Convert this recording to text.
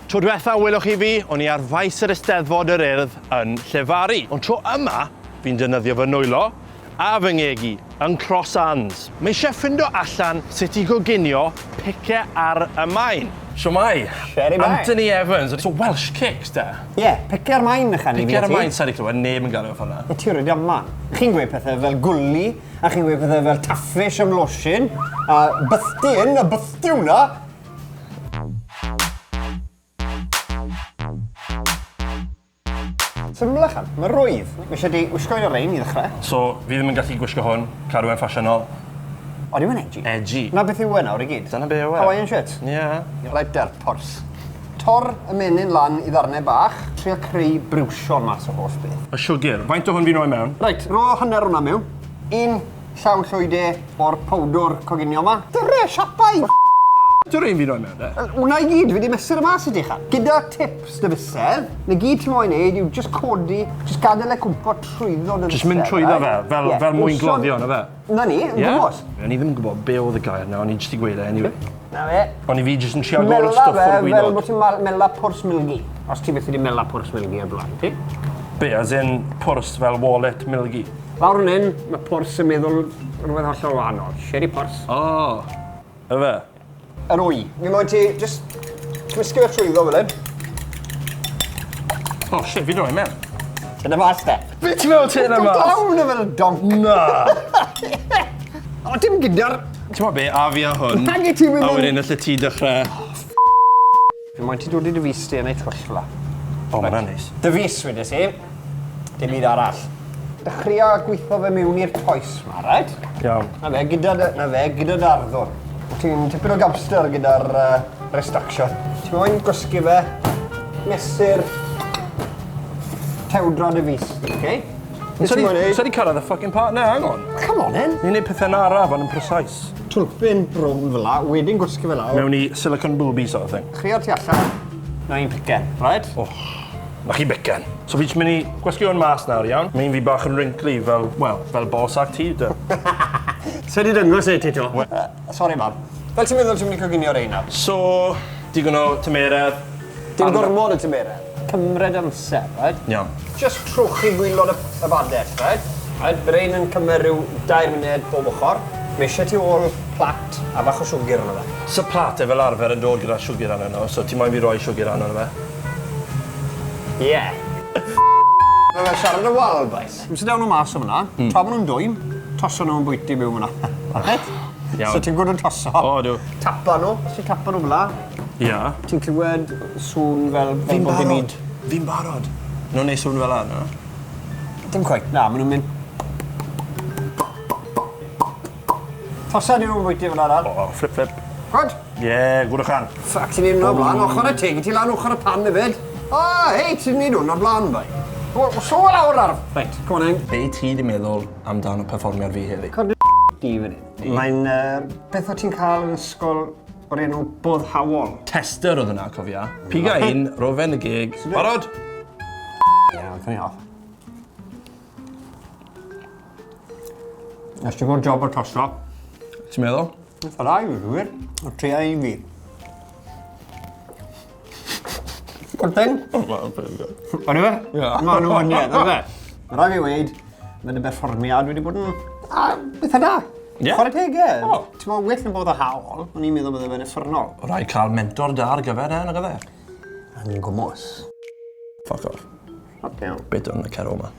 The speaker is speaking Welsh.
Tro diwetha welwch chi fi, o'n i ar faes yr Eisteddfod yr Urdd yn llefaru. Ond tro yma, fi'n defnyddio fy nwylo a fy ngeg i, yn cross hands. Mae eisiau ffindo allan sut i goginio pice ar y maen. Shwmae? Shwmae? Anthony Evans. So Welsh cakes de? Ie, yeah, pice ar maen ychan i fi Pice ar y maen, sa i 'di clywed neb yn galw e fel 'na. Ti rili am man. Chi'n gweud pethau fel gwli, a chi'n gweud pethau fel taffish am losin, a bythdi hyn a bythdi hwnna. Symlach am, mae rwydd. Mae eisiau di wisgo un o'r rein i ddechrau. So, fi ddim yn gallu gwisgo hwn, cadw e'n ffasiynol. Odi mae'n edgy. Edgy. Na beth yw e nawr i gyd. Dyna be yw e. Hawaiian shirt. Ie. Yeah. Reit der, pors. Tor y menyn lan i ddarnau bach. Trio creu briwsion mas o'r holl beth. Y siwgr. Faint o hwn fi'n rhoi mewn? Reit, ro hanner hwnna mewn. Un Llaw llwy de o'r powdwr coginio 'ma. Dyre, siapau! Dyw'r un fi'n rhoi mewn de. Wna i gyd, fi 'di mesur y mas i ti chan. Gyda tips dy fysedd, 'na gyd ti moyn neud yw jyst codi, jyst gadel e cwmpo trwyddo dy fysedd. Jyst mynd trwyddo fe, fel, yeah. fel mwyn gloddio, na fe? Na ni, yn gwybod. O'n i ddim yn gwybod be oedd y gair na, o'n i jyst i gweud e, anyway. Na fe. O'n i fi jyst yn trio gorau stwff o'r gwylod. Mela fe fel bod ti'n mela pwrs milgi. Os ti byth wedi mela pwrs milgi o'r blaen, ti? Be, as in pwrs fel wallet milgi? Lawr fan hyn, mae pwrs yn meddwl rhywbeth hollol wahanol. Sherry pwrs. O, oh, yfe? Yr wy. Mi moyn ti just cymysgu fe trwyddo fel hyn. Oh shit, fi droi mewn. Dyna mas de. Be ti'n meddwl ti'n yma? Dod lawr yn fel donk. Na. O, dim gyda'r... Ti'n meddwl be, a fi a hwn. Nag i ti'n mynd... A wedyn alle ti dechrau... Fi moyn ti dod i dy fys di a neud twll fel 'a. O, ma' wnna'n neis. Dy fys, wedes i. Dim byd arall. Dechreua gwitho fe miwn i'r toes 'ma, reit? Iawn. 'Na fe, gyda dy, 'na fe, gyda dy arddwr. Ti'n tipyn o gabster gyda'r uh, wrist action. Ti moyn gwasgu fe, mesur tewdra dy fys, okay? Sa di cyrraedd y fucking partner, hang on. Come on then. Ni'n neud pethau'n araf ond yn precise. Twlpyn rownd fel 'a, wedyn gwsgi fe lawr. Mewn i silicone booby sort of thing. Chrio tu allan. Na un picen, right? Oh, na chi bicen. So fi jyst mynd i gwasgu hwn mas nawr, iawn? Mae'n fi bach yn wrinkly fel, wel, fel ball sack ti, dy. Sa di dangos e ti 'to. Sorry mam. Fel ti'n meddwl ti'n mynd i coginio rein nawr? So, digon o tymeredd. Dim gormod o tymeredd. Cymryd amser, right? Iawn. Just trwch i gwylod y, y badell, right? Right, bydd rein yn cymryd rhyw dair munud bob ochr. Mae eisiau ti ôl plat a bach o siwgr arno fe. So plat e fel arfer yn dod gyda siwgr arno nhw, so ti moyn fi roi siwgr arno fe? Ie. Yeah. Mae fe siarad y wal, boys. Amser daw nhw mas o fyna, mm. tra maen nhw'n dwym, toso nhw yn bwyty byw fyna. Right? Iawn. So ti'n gwrdd yn toso. O, dw. Tapa nhw, os ti'n tapa nhw fyla, Ia. Ti'n clywed sŵn fel fel bod dim byd. Fi'n barod. Nhw'n neud sŵn fel 'a no? Dim cweit, na, ma' nw'n mynd Tosa di nhw'n bwyty fel arall. O, flip flip. Good? Ie, good ychan. Ffac, ti'n neud hwnna o blaen, ochr y teg, ti lan ochr y pan hefyd. O, hei, ti'n neud hwn o'r blaen, bai. O, so lawr ar... Reit, come on then. Be ti di meddwl amdano perfformiad fi heddi? Codi di fan hyn. Mae'n uh, beth o ti'n cael yn ysgol o'r enw boddhaol. Tester oedd yna, cofia. Piga un, ro fe yn y geg. Barod? Ie, yeah, o'n off. Nes ti gwrdd job o'r tosto. Ti'n meddwl? Eitha dda i wir. O tria un fi. Good thing. Oh, well, pretty good. O'n i fe? Ie. Ma' nhw yn ie, fe. Ma' rai' fi weud, ma' dy berfformiad wedi bod yn a, eitha da. Ie? Chwarae teg, ie. O. Ti'n meddwl, well na bod o hawl, o'n i'n meddwl bydde fe'n uffernol. O rhaid cael mentor da ar gyfer e, nag oedd e? Yn gwmws. Fuck off. Fuck you. Bit o'n y cero yma.